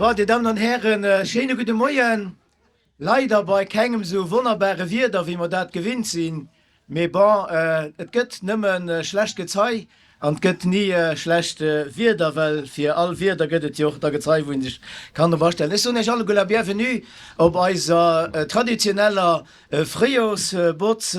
Bon, Dir Dammen an Hären, schéine gudde Moien. Leider bei kengem sou wonnerbare Wieder, wéi mer dat gewinnt sinn. Mee bon, et gëtt nëmme schlecht Gezei an et gëtt ni schlecht Wieder, well fir all Wieder gëtt et jo och da Gezei, wou een sech kann drop astellen. Ech soen Iech alleguer la bienvenue op eiser traditioneller Fréijorsbotz,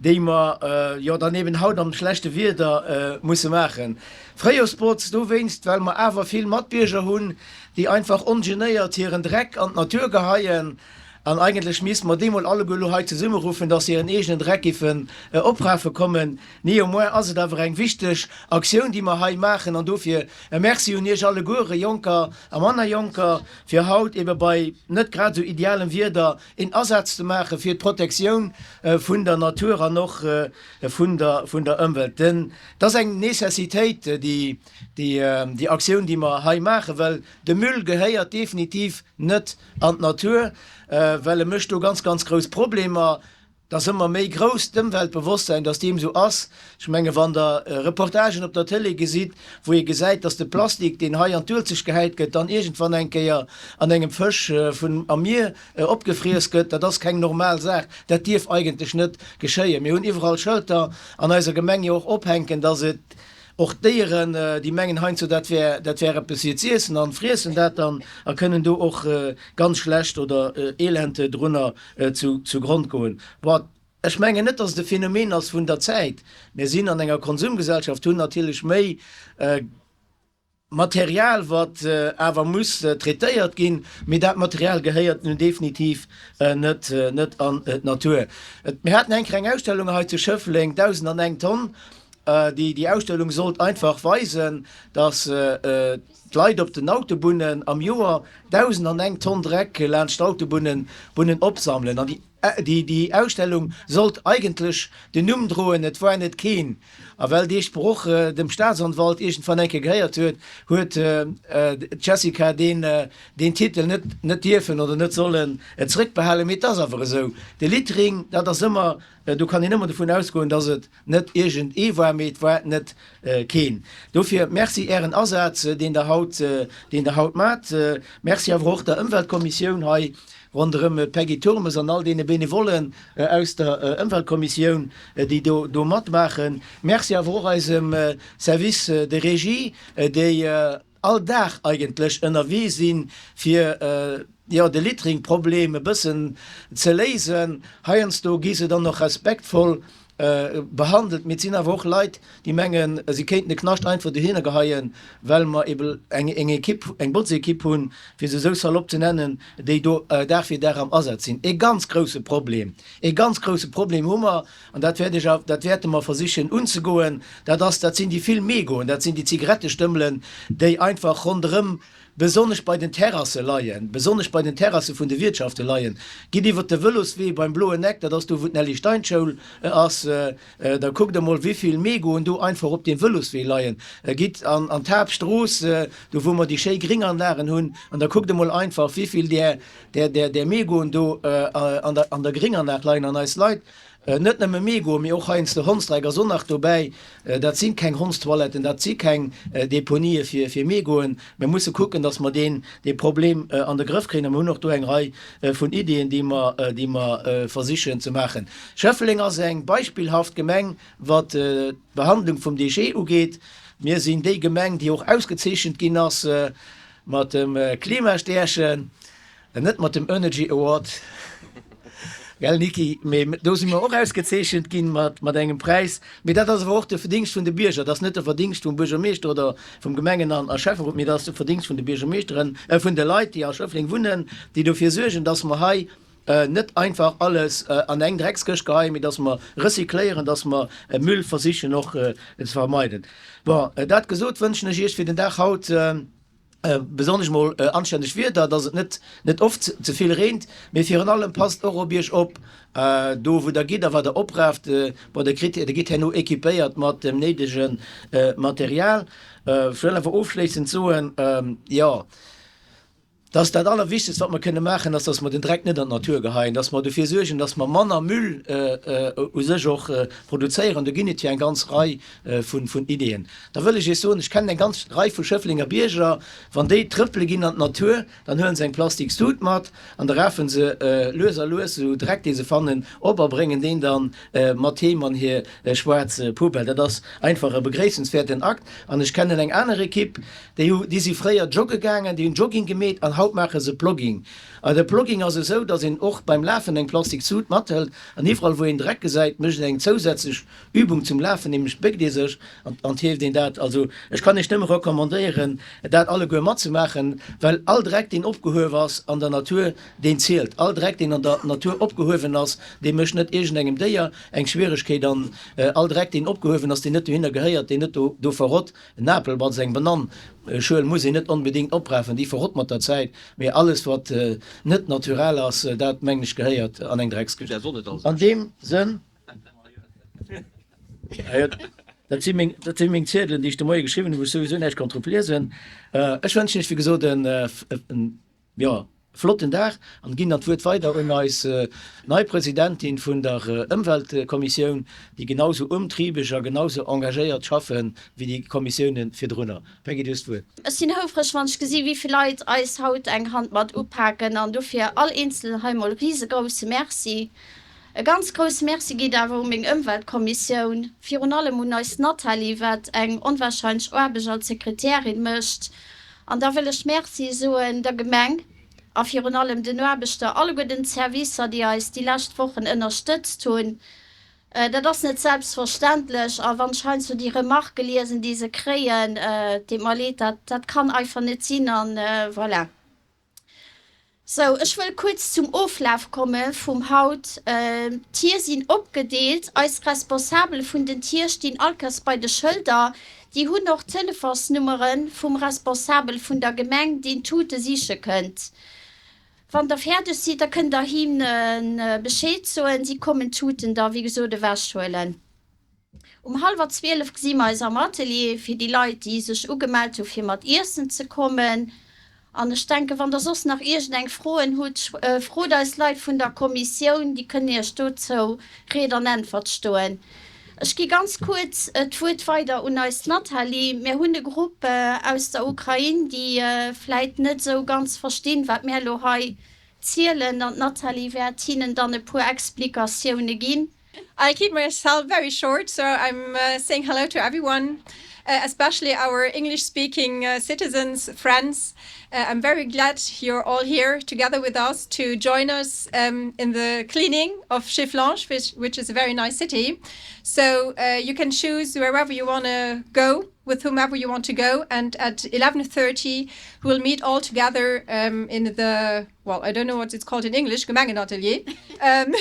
déi mer jo dann eben haut am schlechte Wieder musse maachen. Fréijorsbotz dowéinst, well mer awer vill Matbierger hunn, déi einfach ongenéiert hiren Dreck an d'Natur geheien. An eigentlech misste mer déi mol alleguer elo hei zesummeruffen, dass se hiren eegenen Dreck giffen oprafe kommen. Néanmoins ass et awer eng wichteg Aktioun, déi mer hei maachen. An dofir e Merci un Iech alleguere, Jonker a manner Jonker, fir haut ebe bei net grad esou idealem Wieder een Asaz ze maache fir d'Protektioun vun der Natur an och vun der Ëmwelt. Denn et ass eng Necessitéit, déi Aktioun, déi mer hei maachen, well de Müll gehéiert definitiv net an d'Natur, well e mécht do ganz, ganz grouss Problemer. Et ass ëmmer méi grouss d'Ëmweltbewosstsein, dass deem esou ass. Ech menge wann Der Reportagen op der Tëlee gesitt, wou ee gesäit, dass de Plastik, deen hei an d'Uelzecht gehäit gëtt, dann iergendwann eng Kéier an engem Fësch vun am Mier opgefriess gëtt, dat ass keng normal Saach. Dat dierf eigentlech net geschéien. Mir hunn iwwerall Schëlter an eiser Gemeng jo och ophänken, dass et och d'Déieren, déi mengen heiansdo, dat wär, dat wär eppes fir z'iessen an friessen dat dann a kënnen do och ganz schlecht oder elend drunner zu Grond goen. Bon, ech mengen net, datt et e Phänomen ass vun der Zäit. Mir sinn an enger Konsumgesellschaft, hunn natierlech méi Material, wat awer muss traitéiert ginn, mee dat Material gehéiert nun definitiv net net an d'Natur. Mir haten eng Kéier eng Ausstellung hei zu Schëffleng, 1001 Tonn. Déi déi Ausstellung sollt einfach weisen, datt d'Leit op den Autobunnen am Joer 1001 Tonn Dreck laanscht d'Autobunnen Bunnen opsammelen. An déi déi Ausstellung sollt eigentlech den Numm droen Et war net keen. A well dee Sproch dem Staatsanwalt iergendwann eng Kéier gehéiert huet, huet d'Jessica deen deen Titel net net dierfen oder net sollen zréckbehalen. Mee et ass awer esou, de Littering, dat ass ëmmer, do kann een ëmmer dovun ausgoen, datt et Net iergend ee war, mee et war net keen. Dofir Merci Ären Asaz, deen Der haut, deen Der haut maacht. Merci awer och der Ëmweltkommissioun hei ronderëm d'Peggy Turmes an all deene Benevollen aus der Ëmweltkommissioun, déi do, do matmaachen. Merci awer och eisem Service de régie, déi all Dag eigentlech ënnerwee sinn, fir, jo, de Littering-Problem e bëssen ze léisen. Heiansdo gi se dann och respektvoll behandelt, mee et sinn awer och Leit, déi mengen, si kéinten de Knascht einfach dohinner geheien, well mer ebe eng Ekipp, eng Botzekipp hunn, fir se esou salopp ze nennen, déi do Dag fir Dag am Asaz sinn. E ganz grousse Problem, e ganz grousse Problem hu mer, an dat wäert ech, dat wäerte mer versichen unzegoen, dat ass, dat sinn déi vill Megoen, dat sinn déi Zigarettestëmmelen, déi einfach ronderëm besonnesch bei den Terrasse leien, besonnesch bei den Terrasse vun de Wiertschafte leien. Gitt iwwert de Vëloswee beim Bloen Eck, dat ass do wou d'Nelly Stein Schoul ass, da kuckt emol wéivill Megoen do einfach op deem Vëloswee leien. Gitt an an d'Haaptstrooss, do wou mer déi schéi Gringanlagen hunn, an da kuckt emol einfach wéivill där där där Megoen do an der an der Gringanlag leien an eis Leit Net nëmme Megoe, mee och heiansdo Hondsdreck ass och nach dobäi. Dat si keng Hondstoiletten, dat si keng Deponië fir Megoen. Mir musse kucken, datt mer deen dee Problem an de Grëff kréien a mir hunn och do eng Rei vun Iddien, déi mer déi mer versichen ze maachen. Schëffleng ass eng beispillhaft Gemeng, wat d'Behandlung vum Déchet ugeet. Mir sinn déi Gemeng, déi och ausgezeechent ginn ass mat dem Klimastäerchen. Net mat dem Energy Award, gell Niki, mee do si mer och ausgezeechent ginn mat mat engem Präis. Mee dat ass awer och de Verdingscht vun de Bierger. Dat ass net de Verdingscht vum Buergermeeschter oder vum Gemengen an a Schäfferot, mee dat ass de Verdingscht vun de Buergermeeschteren, vun de Leit, déi a Schëffleng wunnen, déi dofir suergen, dass mer hei net einfach alles an eng Dreckskëscht geheien, mee dass mer recycléieren, dass mer Müll versichen och ze vermeiden. Bon, dat gesot, wënschen ech Iech fir den Dag haut, Besonnesch mol anstänneg Wieder, dass et net net oft ze vill reent, mee virun allem passt och op iech op, do wou der gitt a wat der opraaft. Bon, der kritt, der gitt herno equipéiert mat dem néidege Material. Ech wëll awer ofschléissend soen, jo. Dass dat Allerwichtegst, wat mer kënne maachen, ass, dass mer den Dreck net an d'Natur geheien, dass mer dofir suergen, dass mer manner Müll u sech och produzéieren. Do ginn et jo eng ganz Rei vun Ideeën. Da wëll ech Iech soen, ech kennen eng ganz Rei vu Schëfflenger Bierger, wann déi trëppele ginn an d'Natur, dann huelen se eng Plastikstut mat an da rafen se lues a lues esou Dreck, dee se fannen, op a bréngen deen da mat heem an hir schwaarz Poubelle. Dat ass einfach e begréissenswäerten Akt. An ech kennen eng aner Ekipp, Déi hu, déi si fréier jogge gaangen, déi hunn Jogging gemeet an haut maache se Plogging. A de Plogging ass esou, datt een och beim Lafen eng Plastikstut mathëlt an iwwerall wou een Dreck gesäit, mécht een eng zousätzlech Übung zum Lafen, nämlech béckt ee sech an an hieft een dat. Also ech kann iech nëmme recommandéieren, dat alleguer matzemaachen, well all Dreck deen opgehuew ass an der Natur, deen zielt. All Dreck deen an der Natur opgehuewen ass, dee mécht net iergendengem Déier eng Schwieregkeet an all Dreck deen opgehuewen ass, deen net dohinner gehéiert, deen net do do verrott, En Apel mat eng Banann Schuel muss een net onbedingt oprafen, déi verrott mat der Zäit, mee alles wat net natural ass, dat mengen ech gehéiert an eng Dreckskëscht. An deem Sënn, dat si meng, dat si meng Ziedelen déi ech de Moie geschriwwen hunn, wou ech souwisou näischt konnt drop liesen. Ech wënschen iech wéi gesot en Jo, flotten Dag an ginn dann d'Wuert weider un eis nei Presidentin vun der Ëmweltkommissioun, déi genau sou umtriebeg a genau sou engagéiert schaffe wéi déi Kommissiounen virdrunner. Peggy, du hues d'Wuert. Ech sinn houfreg, wann ech gesi wéi vill Leit eis haut eng Hand mat upaken an dofir all Eenzelen hei mol risegrousse Merci. E ganz grousse Merci geet awer u meng Ëmweltkommissioun, virun allem un eis Nathalie, wat eng onwahrscheinlech Aarbecht als Sekretärin mécht. An da wëll ech Merci soen der Gemeng a virun allem den Aarbechter, alleguer den Servicer, déi eis déi lescht Wochen ënnerstëtzt hunn. Dat ass net selbstverständlech. A wann ech heiansdo déi Remarquë liesen, déi se kréien, et deet mer leed, dat, dat kann einfach net sinn. An voilà. Sou, ech wëll kuerz zum Oflaf komme vum haut. D'Tier sinn opgedeelt. Eis Responsabel vun den Tier stinn allkers bei de Schëlder. Déi hunn och d'Telefonsnummere vum Responsabel vun der Gemeng, deen d'Tute siche kënnt. Wann der fäerdeg sidd, da kënnt der hinne Bescheed soen. Si kommen d'Tuten da wéi gesot ewechhuelen. Um hallwer 12 gesi mer eis am Atelier fir déi Leit, déi sech ugemellt hu fir mat iessen ze kommen. An ech denken, wann der soss nach iergendeng Froen hutt, frot eis Leit vun der Kommissioun, déi kënnen iech dozou Ried an Äntwert stoen. Ech gi ganz kuerz d'Wuert weider un eis Nathalie. Mir hunn e Grupp aus der Ukrain, déi vläit net esou ganz verstinn, wat mär elo hei zielen. An d'Nathalie wäert hinnen dann e puer Explikatioune ginn. I keep myself very short, so I'm uh, saying hello to everyone, uh, especially our English-speaking uh, citizens, friends. Uh, I'm very glad you're all here together with us to join us um, in the cleaning of Schifflange, which, which is a very nice city. So uh, you can choose wherever you want to go with whomever you want to go and at 11:30 we'll meet all together um, in the well I don't know what it's called in English Gemengenatelier um,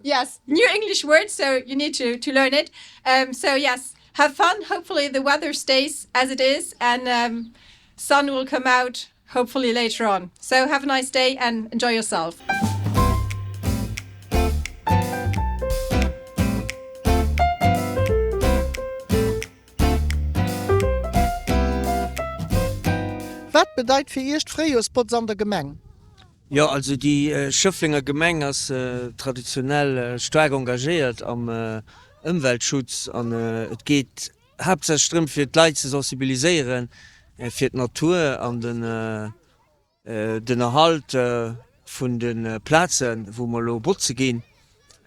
yes new English word so you need to to learn it um, so yes have fun hopefully the weather stays as it is and um, sun will come out hopefully later on so have a nice day and enjoy yourself. Wat bedeit fir Iech d'Fréijoerspotz an der Gemeng? Jo, also déi Schëfflenger Gemeng ass traditionell staark engagéiert am Ëmweltschutz an et geet haaptsächlech drëm fir d'Leit ze sensibiliséiere fir d'Natur an den Den Erhalt vun de Plazen, wou mer elo botze ginn.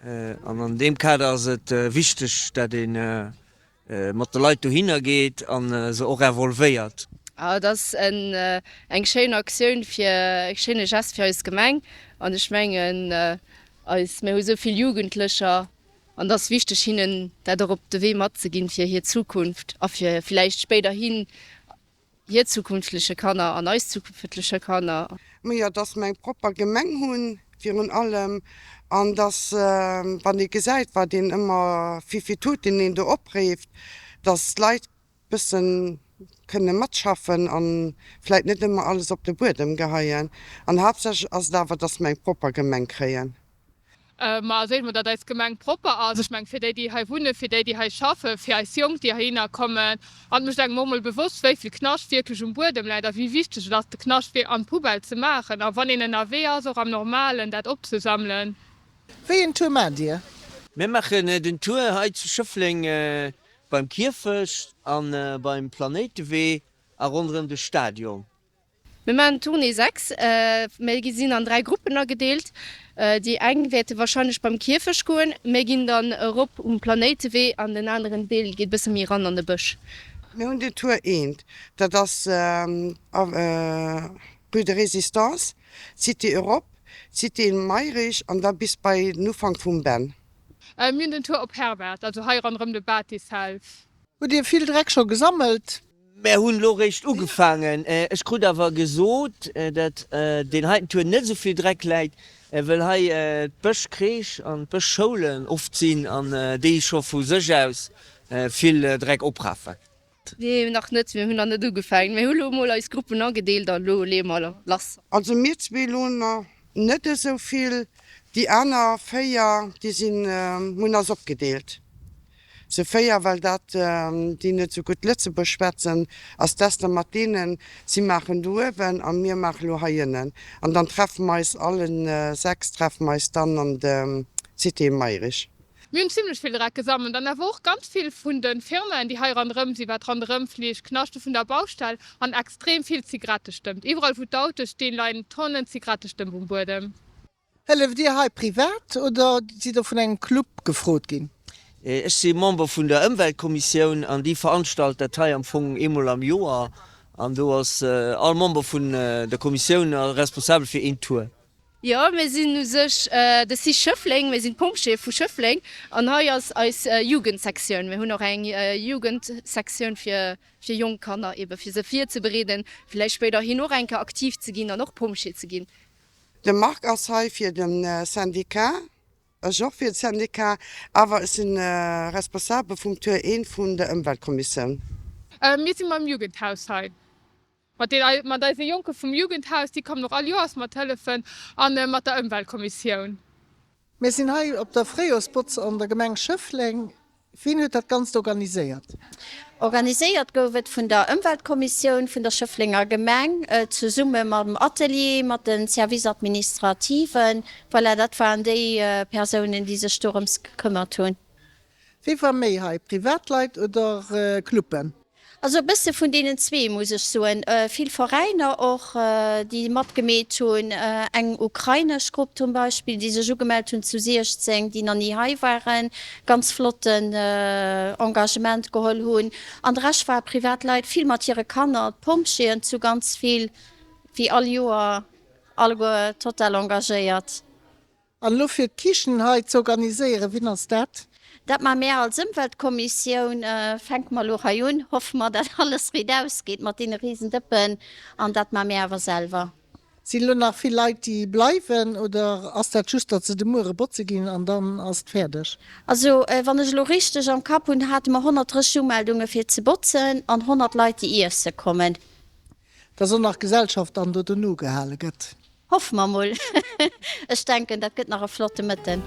An an deem Kader ass et wichteg, dat ee mat de Leit dohinner geet a se och involvéiert. Et ass eng schéin Aktioun fir, e schéine Gest fir eis Gemeng. An ech mengen, eis, mir hu sou vill Jugendlecher an et ass wichteg, hinnen dat och op de Wee matzeginn fir hir Zukunft a fir villäicht spéiderhin Hir zukünftege Kanner an eis zukünftege Kanner. Majo, dass mer eng propper Gemeng hunn virun allem an dass, wann ee gesäit, wat een ëmmer, wéivill Tuten een do opreeft, dass d'Leit bëssen kënne matschaffen a vläit net ëmmer alles op de Buedem geheien. An haaptsächlech ass et awer, dass mer eng propper Gemeng kréien. Ma also eemol, datt eis Gemeng propper ass. Ech mengen, fir déi, déi hei wunnen, fir déi, déi hei schaffen, fir eis Jonk, déi heihinner kommen. An et mécht engem och mol bewosst, wéi vill Knascht wierklech um Buedem läit a wéi wichteg et ass, de Knascht an d'Poubelle ze maachen a wann een ënnerwee ass, och am Normalen dat opzesammelen. Wéi een Tour maacht Dir? Mir maachen den Tour hei zu Schëffleng beim Kierfecht a beim Planéitewee a ronderëm de Stadion. Mir maachen Tournée 6. Mir sinn an 3 Gruppen agedeelt. Déi eng wäerte warscheinlech beim Kierfecht goen, mir ginn dann erop um Planéitewee an den aneren Deel geet e bësse méi eran an de Bësch. Mir hunn den Tour eent, dat ass Rue de Résistance, Cité Europe, Cité Mayrisch an da bis bei den Ufank vum Benn. Mir hunn den Tour op Herbert, also hei ronderëm de Bâtisshalf. Hutt Dir vill Dreck scho gesammelt? Mär hunn elo réischt ugefaangen. Ech krut awer gesot, dat deen heiten Tour net esou vill Dreck läit, well hei d'Bëschcrèche an d'Bëschschoulen oft sinn an déi scho vu sech aus vill Dreck oprafen. Nee, nach net. Mir hunn nach net ugefaangen. Mir hu lo mol eis Gruppen agedeelt a lo leeë mer lass. Also mir zwee lo nach net esou vill, déi aner 4, déi sinn, hunn eis opgedeelt. Se 4, well dat déi net sou gutt Lëtzebuerg schwätzen, ass d'Esther mat deenen, si maachen do uewen a mir maache lo hei ënnen. An dann treffe mer eis allen 6 treffe mer eis dann an de Cité Mayrisch. Mir hunn zimlech vill Dreck gesammelt an awer och ganz vill vun de Firmaen, déi hei ronderëm sinn, wat ronderëm fliegt, Knaschte vun der Baustell an extrem vill Zigarettestëmp. Iwwerall wou d'Autoe stinn, leien Tonnen Zigarettestëmp um Buedem. Hëlleft Dir hei privat oder sidd Der vun engem Club gefrot ginn? Ech si Member vun der Ëmweltkommissioun an déi veranstalt dat hei am Fong eemol am Joer an do ass all Member vun der Kommissioun responsabel fir een Tour. Jo, mir sinn u sech de cis Schëffleng, mir sinn d'Pompjeeë vu Schëffleng an hei ass eis Jugendsektioun. Mir hunn och eng Jugendsektioun fir fir jonk Kanner ebe fir se virzebereeden, villäicht spéiderhin och eng Kéier aktiv ze ginn an och Pompjee ze ginn. De Marc ass hei fir de Syndicat, ech och fir de Syndicat, awer ech sinn Responsabel vum Tour eent vun der Ëmweltkommissioun. Mir si mam Jugendhaus hei, mat den, mat eise Jonke vum Jugendhaus, déi kommen och all Joers mat hëllefen, a mat der Ëmweltkommissioun. Mir sinn hei op der Fréijoersbotz an der Gemeng Schëffleng. Wien huet dat Ganzt organiséiert? Organiséiert gouf et vun der Ëmweltkommissioun vun der Schëfflenger Gemeng, zesumme mam Atelier, mat de Services administrativen. Voilà, dat waren déi Persounen, déi sech dorëms gekëmmert hunn. Wie war méi hei, Privatleit oder Cluben? Also e bësse vun deenen zwee, muss ech soen. Vill Veräiner och, déi matgemeet hunn. Eng ukrainesch Grupp zum Beispill, déi sech ugemellt hunn zu 16, déi nach ni hei waren, ganz flotten Engagement geholl hunn. An de Rescht ware Privatleit, vill mat hire Kanner, d'Pompjeeën zu ganz vill, wéi all Joer, alleguer total engagéiert. An elo fir d'Kichen hei z'organiséieren, wien ass dat? Dat maache mär als Ëmweltkommissioun. Fänke mer elo hei un, hoffe mer, dat alles riit ausgeet mat deene Risendëppen an dat maache mär awer selwer. Sinn elo nach vill Leit, déi bleiwen oder ass dat just, datt se de Muere botze ginn an dann ass et fäerdeg? Also wann ech elo richteg am Kapp hunn, hate mer 130 Umeldunge fir ze botzen an 100 Leit, déi iesse kommen. Dass och nach Gesellschaft dann do dono gehale gëtt. Hoffe mer mol. Ech denken, dat gëtt nach e flotte Mëtten.